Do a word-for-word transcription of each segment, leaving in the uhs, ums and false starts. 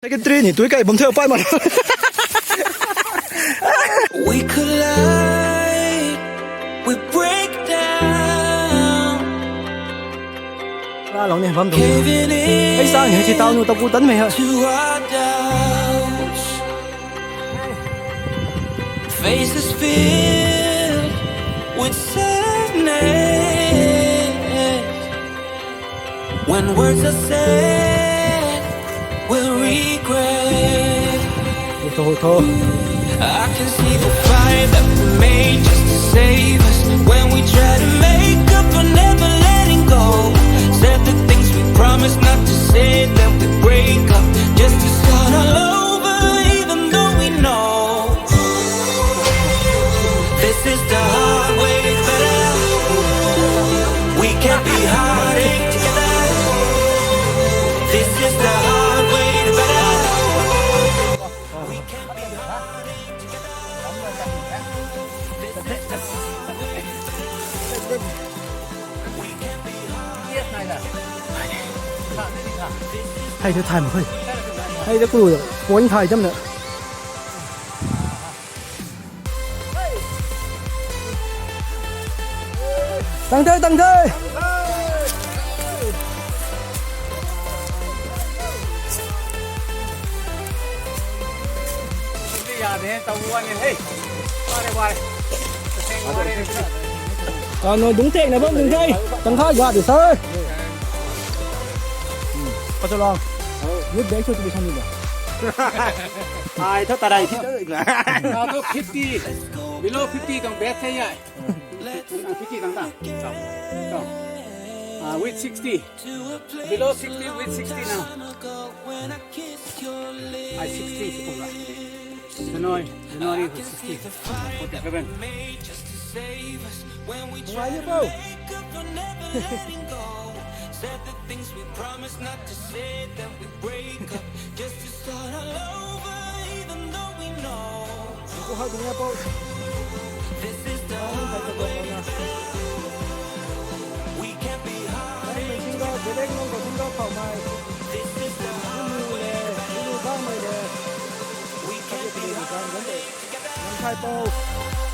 Secretary ni tui kai bam the pai ma. We collide, we break down. Ra long ni bam dong. Caving in Ei sang he si tau nu ta ku tan mei ha. To our doubts. Faces filled with sadness. When words are said, we'll regret. Hu tho, hu tho. I can see the fire that we made just to save us. When we try to make up for never letting go. Said the things we promised not to say, then we break up just to start all over, even though we know this is the hard way to better. We can't be heartache together. This is the hard way to better. We can't be heartache together. This is the hard way to better. We can't be heartache together. Hei the thay mak khe. Hei the ku point thay cham na. Tang the, tang the. Kano dungc thek na bam dungc the. Tang kha ga de sir. Pacha long. Youth bag chu tu san ni ba. Ai tho tarai thi. Tho fifty. Below fifty tang best hai ya. Fifty tang ta. Tang. Ah, with sixty. Below sixty, with sixty now. Ai sixty si kum la. January, January sixty. Forty-seven. Why you go? Said the things we promised not to say, then we break up just to start all over, even though we know. Kou hak ding e pou. This is the hard way. We can't be hard. Nang mei single, direct nang kou single phau mai. This is the hard way. Lu bang mai le. We can't be hard. Nang thai pou.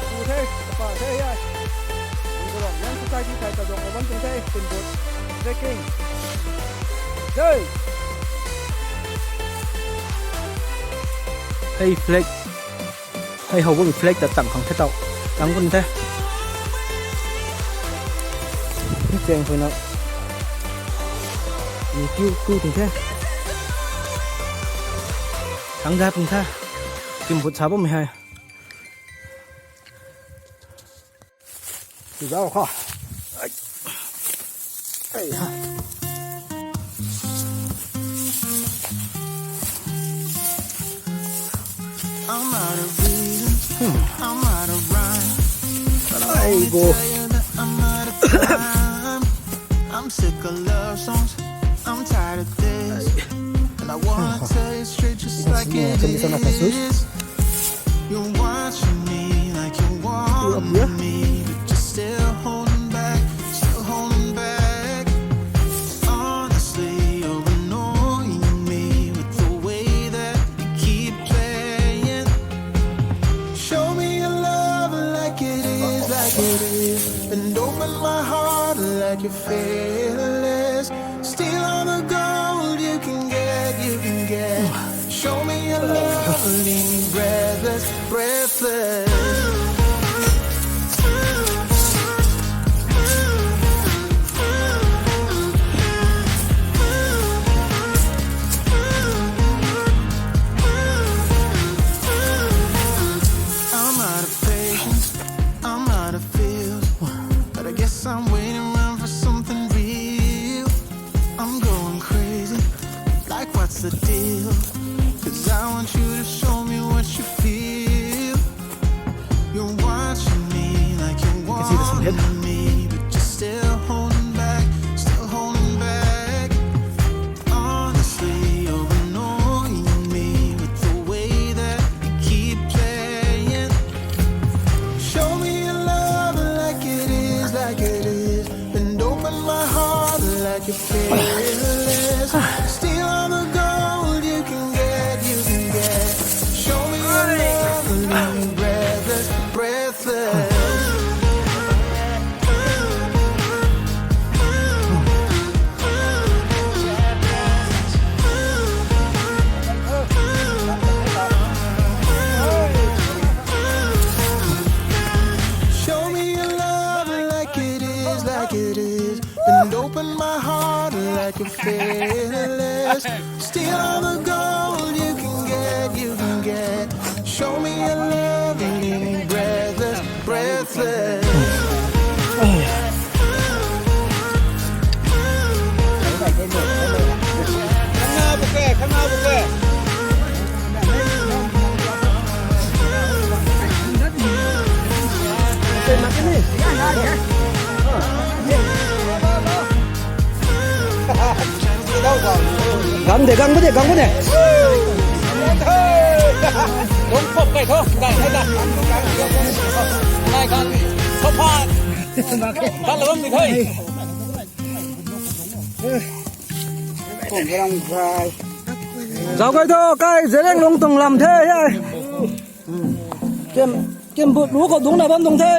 Ku the, pa the ai. Nang kou nang society thai ta dong bam tung the, tin bot. Trekking. Jai. Hei flag. Hei how bam flag ta tang khang the tau. Tang kun the. Ni cheng khou na. Ni kiu ku ting the. Tang da ting the. Tin bot sa bam hei. Zau kha. Ai. Ai ha. I'm out of reasons. I'm out of rhyme. Ai go. Tell you that I'm out of time. I'm sick of love songs. I'm tired of this. And I wanna tell you straight just like it is. You're watching me like you want me, but you're still holding back, still holding back. Honestly, you're annoying me with the way that you keep playing. Show me your love like it is, like it is, and open my heart like you're fearless. Steal all the gold you can get, you can get. Show me your love, leave me breathless, breathless. I'm out of patience, I'm out of feels, but I guess I'm waiting around for something real. I'm going crazy, like what's the deal? 'Cause I want you to show me what you feel. You're watching me like you want me, but you're still holding back, still holding back. Honestly, you're annoying me with the way that you keep playing. Show me your love like it is, like it is, and open my heart like you're fearless. Steal all the gold you can get. Steal all the gold you can get, you can get. Show me your loving, breathless, breathless. Gang de, gang de, gang de. Dong pop kai tho, gang kai da. Nai gang, pop pop. Kan lo bam ni thei. Zau kai tho, kai Zeliangrong tuang lam the, hei. Kem, kem but lu khou dungc na bam tuang the.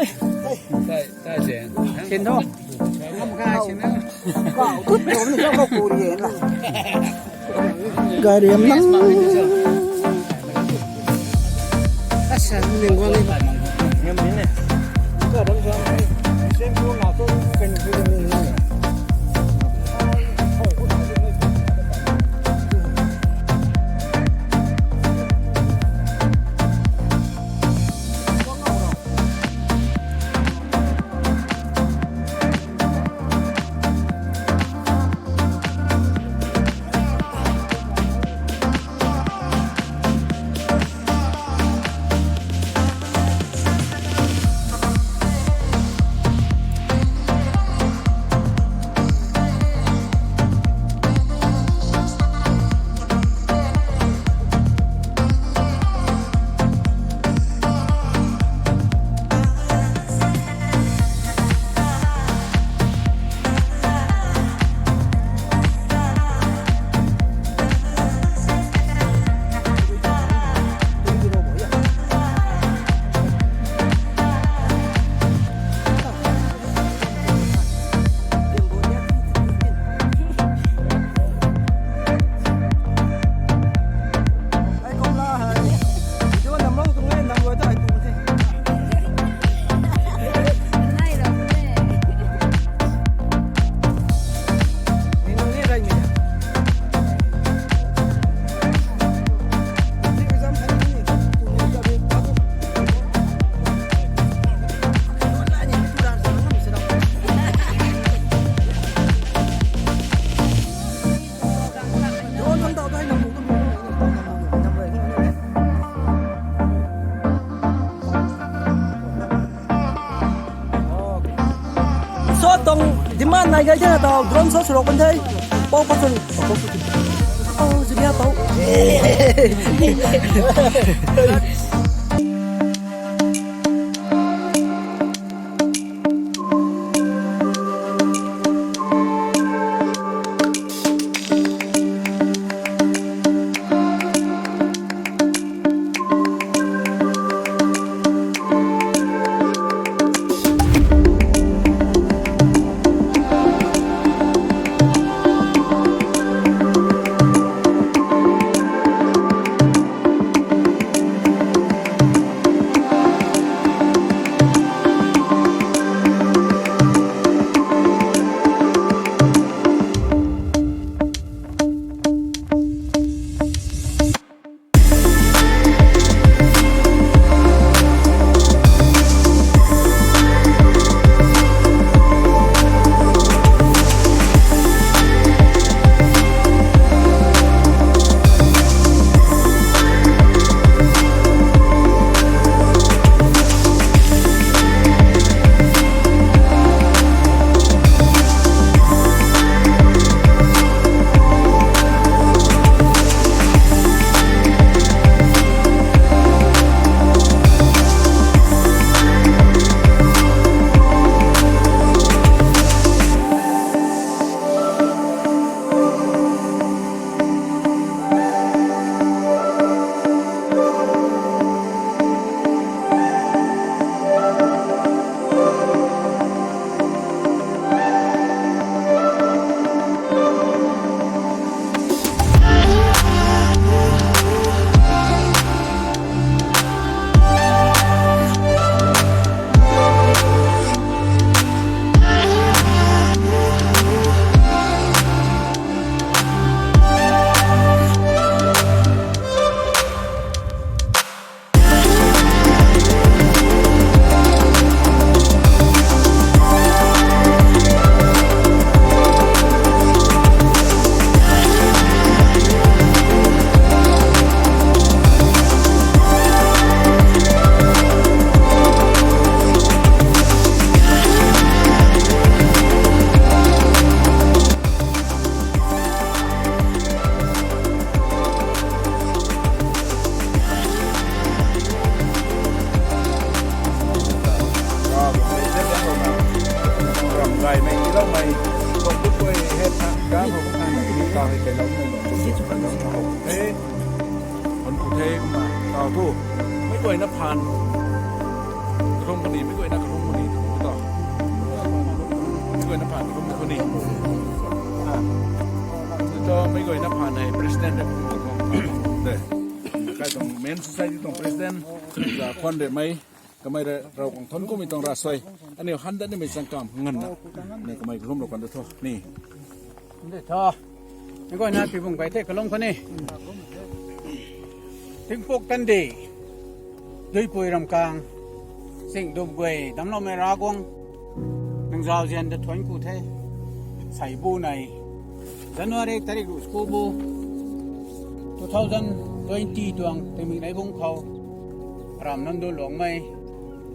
Sin tho. Gari am nang. Shot tuang demand nai gay the na tau, drone shot swrok kan the. Pou pat swrok. Pou, Julia pou. Thu, meic guayna phaan karum puni, meic guayna karum puni, tu. Meic guayna phaan karum puni. Ah. Tu meic guayna phaan hei president de, kum tuang phaan de. Kai tuang Men Society tuang president, za khwan de mei, kamei rui Ravguangc thuanc kumei tuang ravsuai. Aniu han dat nimei chang kam nganvna, ni kamei kalum rou kan da tho, ni. Nde tho. Ni guayna pi bung kai the kalum kho ni. Tingpuk tandi. Duipui ramkang. Sing dup guay damloumei Ravguangc. Nang zauzian da thuanc ku the. Sei bu nei. January tarik ruh sku bu. Two thousand twenty tuang tingmik nei bung khou. Aram Namduluangmei.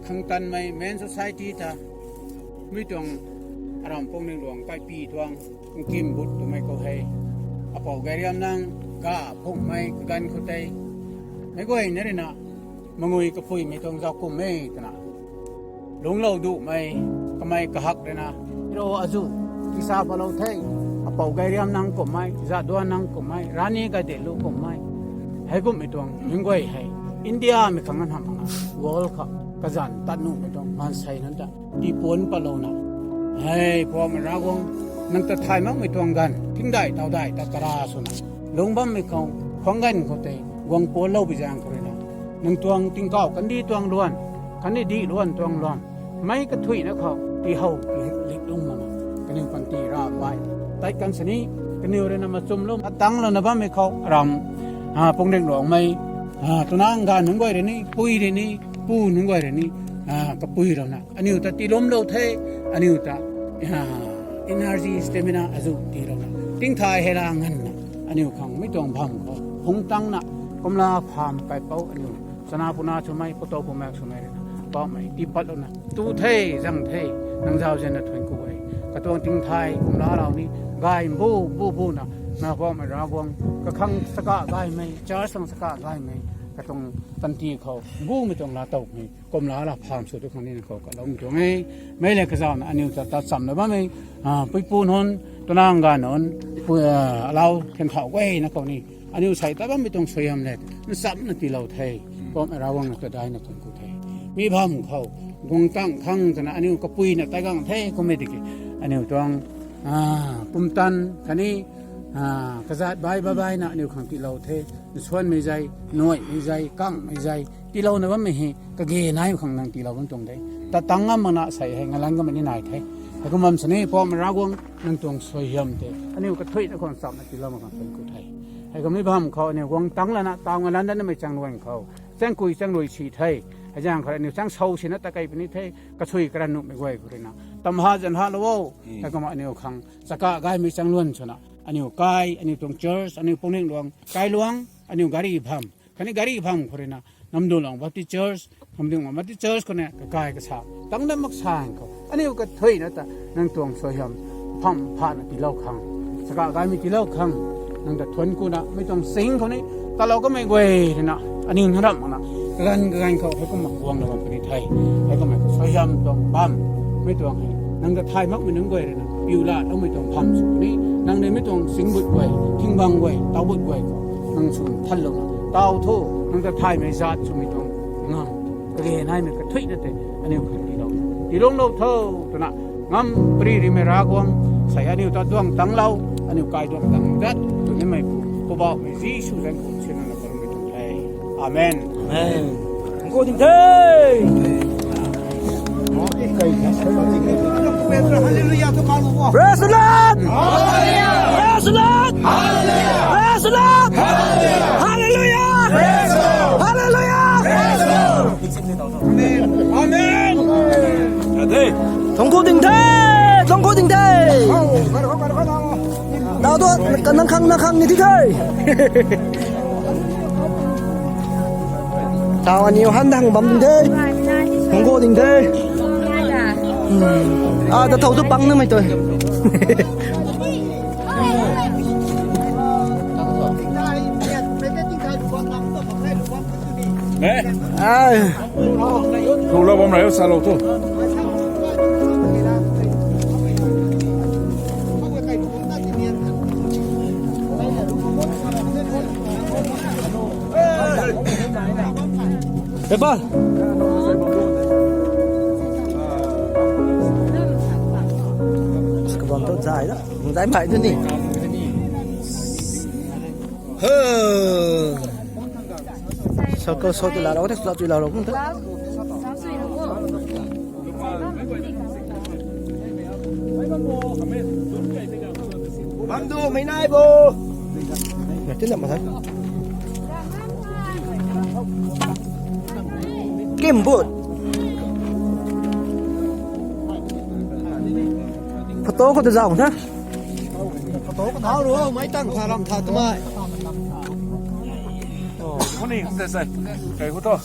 Khangtanmei Men Society ta. Mi tuang aram Pungning Luang kaipi tuang. Nkim but twmei khou hei. Apou Gairiam nang ga phungmei kaganv khou tei. Meic guayna rui na, mangui kapuimei tuang zauc kummei twna. Lungclou dumei, kamei kahak rui na. Iro azu, tisa palou the, apou Gairiam nang kummei, Zaduan nang kummei, Rani Gaidinliu kummei. Heikumhmei tuang, meic guay hei. India mei khang ngan hamh na, world khou, kazanc tat nuhmei tuang, maansei nunc ta. Tipuan patlouna. Hei, Poubauhmei Ravguangc, nang ta thay makmei tuang ganv, thingdai, taudai, ta kara swna. Lungc bammei khou, khuang ganv khou tei, guang puanlou bi zaeng khou rui na. Nang tuang tingkauh, kandi tuang luan, kandi di luan tuang luan. Mei kathuina khou, tihow, ti lik lung mana. Kaniw panty ra bai. Tat kan sini, kaniw rui na machumlou, atanglouna bammei khou, aram, ah, Pungning Luangmei, ah, tunang ganv nunc guay rui ni, pui rui ni, pu nunc guay rui ni, ah, kapui rui na. Aniu ta tiilumlou the, aniu ta, ah, energy, stamina azu tiilou na. Tingthay hei la nganvna, aniu khang mei tuang bam khou. Hungtangna, kumla pham kaipouc aniu. Chana puna swmei, putou pumak swmei rui na. Poubauhmei, tiipatlouna. Tu the, zang the, nang zauzian na thuanc ku e. Katuang tingthay, kumla rau ni, gay bu, bu, bu na. Na Poubauhmei Ravguangc, kakhang saka gaymei, church khang saka gaymei. Katuang panty khou, bumei tuang laa towmei. Kumla la pham sw tu khang ni nang khou kaloumei tuang e. Mei le kazauhna aniu ta, ta chamna bammei, ah, puipu nunc, tunang ganv nunc, pui, ah, alau, khen thau guay na khou ni. Aniu sei ta bammei tuang suaihiam le, nchamna tiilou the. Poubauhmei Ravguangc na ta daina thuanc ku the. Mi bam khou, guang tang khang twna aniu kapuina taigang the kummei tiki. Aniu tuang, ah, pumtan, khatni, ah, kazat bai, bai, baina aniu khang tiilou the. Nsuanmei zai, nuaimei zai, kangmei zai, tiilouna bammei hei, kage nai khang nang tiilou bam tuang de. Ta tang ngam makna sei hei ngalan kamei ni nai the. Heikum bam sini, Poubauhmei Ravguangc, nang tuang suaihiam tei. Aniu kathuina khang chamna tiilou mak khang thuanc ku the. Heikum mi bam khou, aniu guang tang lana, taw ngalan dat namei chang luan khou. Chang kui chang lui si the. Hei zaeng khou aniu chang sou sina ta kei puni the. Kasui karan nuhmei guay khou rui na. Tam ha zan ha lou o. Heikum aniu khang, saka gaymei chang luan swna. Aniu kai, aniu tuang church, aniu Pungning Luang, Kailuang, aniu gari bam. Khatni gari bam khou rui na, Namduluang Baptist Church, Namduluang Baptist Church khou ni, kakai kasa. Tang dam mak sang khou. Aniu kathuina ta, nang tuang suaihiam, pham phana tiilou khang. Saka gaymei tiilou khang. Nang ta thuanc kuna, mei tuang sing khou ni, talou kamei guay rui na, aniu na ramh makna, kaganv kaganv khou, heikum mak guang na bam puni the. Heikum mak khou suaihiam tuang bam, mei tuang hei. Nang ta thay makmei nunc guay rui na, piu laa loumei tuang pham sw puni. Nang ni mei tuang sing but guay, thing bang guay, taw but guay khou. Nang sw thanlou na. Taw thu, nang ta thaymei zat swmei tuang ngam. Kage naimei kathuina tei, aniu khang tiilou. Tiilungclou tho, twna, ngam pri rimei Ravguangc, sei aniu ta duang tanglou, aniu kai duang tang dat, tw nimei pu, Poubauhmei Jisu zanc khou sina na parummei tuang the. Amen. Amen. Nko ding the. Praise the Lord! Praise the Lord! Praise the Lord! Hallelujah! Hallelujah! Amen. Thuanc ku ding the, thuanc ku ding the. Nau tu, nang khang, nang khang ni di the. Tau aniu han dang bam ding the. Thuanc ku ding the. Hmm. Ah, ta thau tu pang na mei tu. Ai. Thu lou bam rei o, sa lou thu. Hepa. Kabam tu zai da. Zai mai tu ni. He. Circle sot la ro, sot la ro. Bam du mei nai bo. Tin na ma thai. Kim bot. Photo khou ta zauc the. Photo khou ta zauc ro, mei tang pha ram tha tumei. Morning, sir. Kai hu to.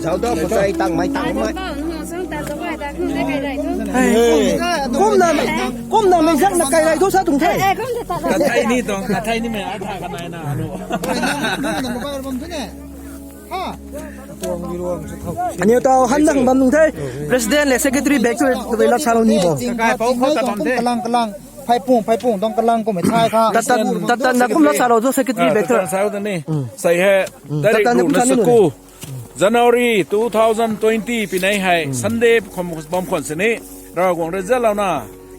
Zauc da, pachai tang mei tang mei. Kumna, kumna mei zak na kai rai thu sa tuang the. Kathai ni tuang, kathai ni mei a tha kanai na. Aniu tau han dang bam nung the. President le secretary back to the last salou ni bo. Kai pau khou ta bam the. Kalang, kalang. Phai pung, phai pung, dong kalang kum e thai kha. Tatan, tatan na kum last salou zo secretary back to. Tatan sau ta ni. Sai he. Direct tatan na kum sa ni nu. January two thousand twenty pinei hei Sunday khom bam khwan sini Ravguangc rui zalouna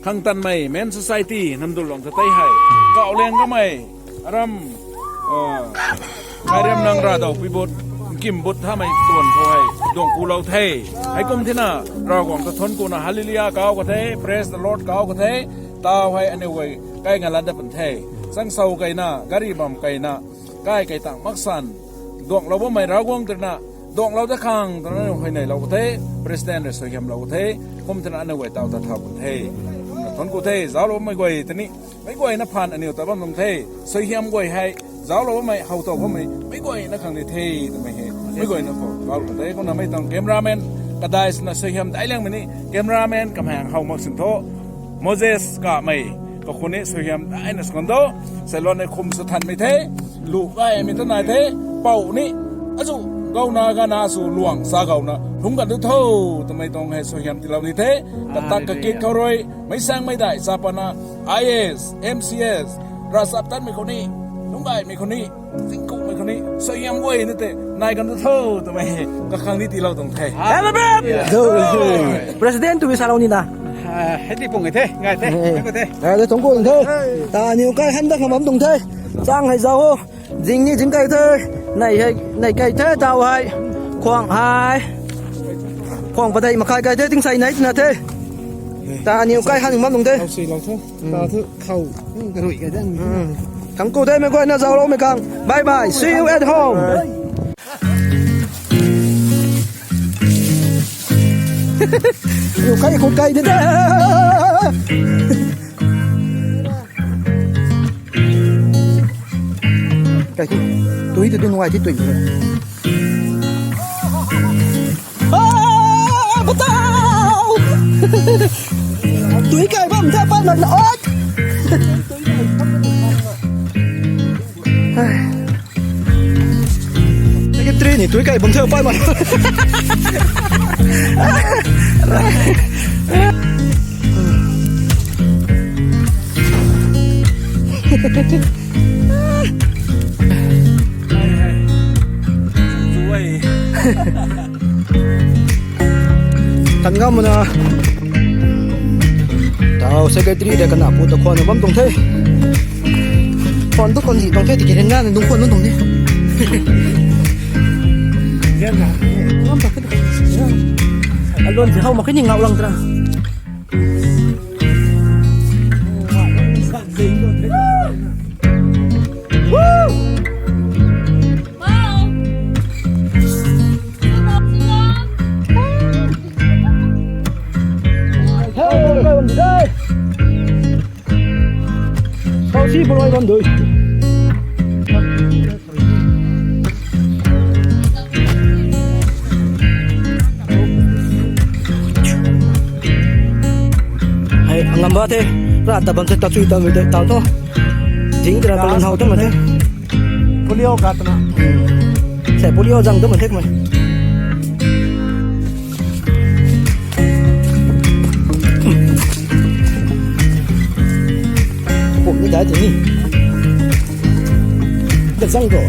Khangtanmei Men Society Namdulong ta tei hei kauh liang kamei aram, ah, kairam nang ra dau pui bot kim bot thamei tuan khou hei duang kulou the. Hei kum thina Ravguangc ta thon kuna Hallelujah kau ka the, Praise the Lord kau ka the. Tau hei aniu guay kai nga lat da pan the. Chang sau kaina, gari bam kaina, kai kai tang maksan duanglou bammei Ravguangc twna, duanglou da khang twna huayneylou ka the, President rui suaihiamlou ka the, kum thina aniu guay tau ta thau pun the. Kumna thon ku the, zauclou bammei guay tini, meic guayna phaan aniu ta bam lung the, suaihiam guay hei, zauclou bammei, how tau bammei, meic guayna khang ni the, twmei hei, meic guayna khou, bau lou the, kumna mei tang cameraman, kadai swna suaihiam dai liangmei ni, cameraman kamhang how mak sin tho, Moses kamei, kakhun ni suaihiam daina sw kan do, Salon ni khum sw thanmei the, lu gaymei ta nai the, pou ni, azu, gauna gana sw luang sa gauna, lungc kan du tho, twmei tuang hei suaihiam tiilou ni the, katak kakit khou rui, meic sang meic dai, chapana, I A S, M C S, ravchaptatmei khou ni, lungc gaymei khou ni, zingkumhmei khou ni, suaihiam guayna tei, nai kan du tho, twmei hei, kakhang ni tiilou tuang the. President twmei salou nina. Hei ti pung the, ngai the, ngai the. Ngai the, thungc ku the. Ta aniu kai han da kham bam tuang the. Chang hei zauc o. Zing ni zing kai the. Nei hei, nei kai the, tau hei. Khuang hei. Khuang padeih makhai kai the, tingsei nei tina the. Ta aniu kai han bam tuang the. Khou si lou tho. Ta thu khou. Karui kai the. Thungc ku the meic guayna zaucloumei khang. Bye bye. See you at home. Aniu kai khou kai de de. Kai thu, tui tu tu nuai ti tui. Ah, batau! Tui kai bam ta pat mat na ot. Secretary ni tui kai bam theu pat mat. Tan ngam na. Tau secretary de kana pu ta khwan bam tuang the. Khwan tu khwan zi tuang the, tiki rin na nung khwan nung tuang ni. Ngam ta khe. Alon zi how mak khe ni ngau lang tra. Hei, bam di dai. Sau si bam dui. Hei, ngam ba the, ra ta bam the, ta chui ta mi the, tau tho. Jing tera kalun hau tho ma the. Polio ka tana. Sai polio zang tho ma the kmei. Pum ni dai tini. Ka zang do.